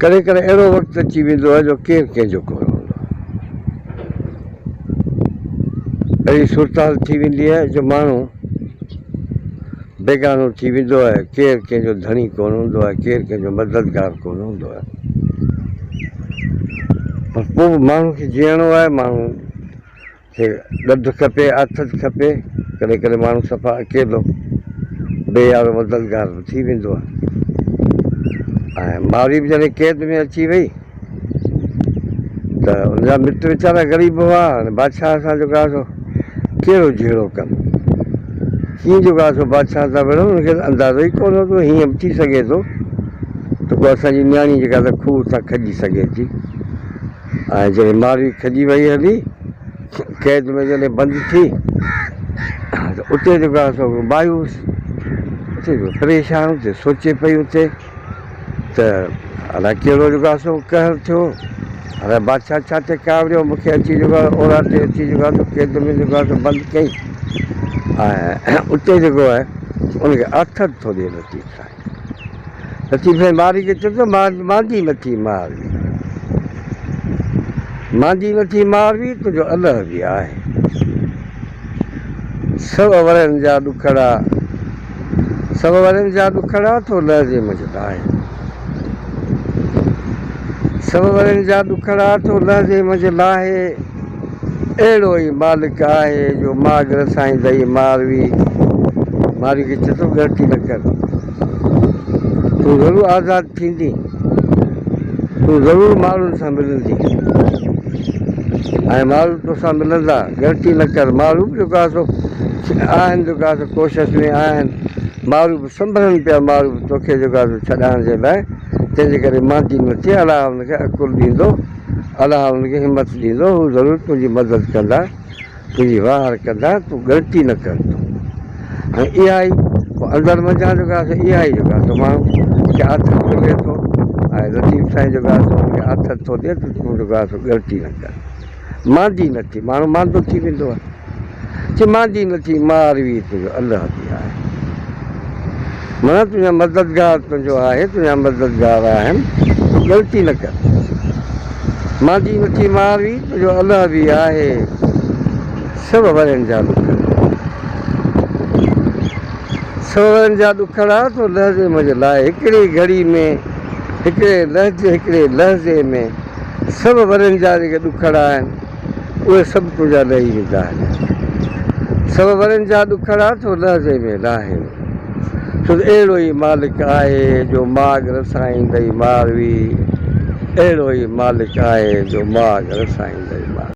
ڪڏهن ڪڏهن اهڙو وقت اچي ويندو آهي جو ڪير ڪنهن جو ڪونه هوندو آهي. اهڙي صورتحال ٿي ويندي آهي جو ماڻهو بيگانو ٿي ويندو آهي، ڪير ڪنهن جو ڌڻي ڪونه هوندو آهي، ڪير ڪنهن جو مددگار ڪونه هوندو آهي. پر پوء به ماڻهو کي جيئڻو آهي، ماڻهو کي ڏڍ کپي، آٿت کپي، ڪڏهن ڪڏهن ماڻهو صفا اڪيلو، بي يارو مددگار به ٿي ويندو آهي ۽ مارئي به جڏهن قيد ۾ اچي وئي ته ان جا مٽ ويچارا غريب هئا، هاڻي بادشاهه سان جيڪو آهي سو ڪهڙو جهيڙو ڪن، ڪيئن جيڪو آهي سو بادشاهه سان وڙهن، ان کي ته اندازو ئي ڪونه هو ته هيئن به ٿي سگهي ٿو ته ڪو اسان جي نياڻي جيڪا ته کوهه تان کڄي سگهي ٿي. ۽ جڏهن ماروي کڄي وئي هلي، قيد ۾ جڏهن بند ٿي ته اتي جيڪو آهي سو مايوس، اتي پريشان، اتي سوچي پئي اتي ته الائي ڪهڙو جيڪو آهي سو قهر ٿيو، الائي بادشاهه ڇا تي ڪاوڙيو، مون کي اچي جيڪو آهي اوراتي اچي جيڪو آهي سو قيد ۾ جيڪو آهي سو بند ڪيائين ۽ اتي جيڪو آهي ان کي آٿت ٿو ڏئي لطيف سائين. لطيف سائين مارئي کي چيو ته ماندي نه ٿي ماروي، ماندي نه ٿي ماروي تنهنجو الهه به آهي. سو ورهين جا ڏکڙا، سو ورهين جا ڏکڙا ٿو لحظي منجهه لاهي. سو ورهين جا ڏکڙا ٿو لحظي منجهه لاهي. اهڙو ئي مالڪ آهي جو ماڳ رسائيندئي ماروي. ماروي کي چئي ٿو ڳڻتي نه ڪر، تون ضرور آزاد ٿيندين، تون ضرور ماڻهن سان ملندين ۽ ماڻهو توسان ملندا، ڳڻتي نه ڪر. ماڻهو به جيڪو آهي سو آهن جيڪو آهي سو ڪوشش ۾ آهن، ماڻهو به سنڀرن پيا، ماڻهو به توکي جيڪو آهي سو ڇڏائڻ جي لاء، تنهن جي ڪري ماندي نه ٿي، الله ان کي عقل ڏيندو. الله انهن کي همت ڏيندو، هو ضرور تنهنجي مدد ڪندا، تنهنجي واهر ڪندا، تون ڳڻتي نه ڪر تون. ۽ اها ئي پوء اندر منجهان جيڪو آهي سو اها ئي جيڪو آهي سو ماڻهو کي آٿت ملي ٿو ۽ لطيف سائين جيڪو آهي سو ان کي آٿت ٿو ڏئي ته تون جيڪو آهي سو ڳڻتي نه ڪر. ماندي نه ٿي، ماڻهو ماندو ٿي ويندو آهي. چي ماندي نه ٿي ماروي تنهنجو الله به آهي. معنيٰ تنهنجا مددگار تنهنجو آهي، تنهنجا مددگار آهن، تون ڳڻتي نه ڪر. ماندي نه ٿي ماروي تنهنجو الله به آهي. سڀ ورهين جا ڏکڙا، سڀ ورهين جا ڏکڙا تو لحظي منجهه لاهي. هڪڙي گهڙي ۾، هڪڙي لحظي، هڪڙي لحظي ۾ سڀ ورهين جا جيڪي ڏکڙا آهن، اهي سڀ تنهنجا لهي ويندا هليا. سڀ ورهين جا ڏکڙا ٿو لحظي ۾ لاهين. ڇو ته اهڙو ئي مالڪ آهي جو ماڳ رسائيندئي ماروي. اهڙو ئي مالڪ آهي جو ماڳ رسائيندئي ماروي.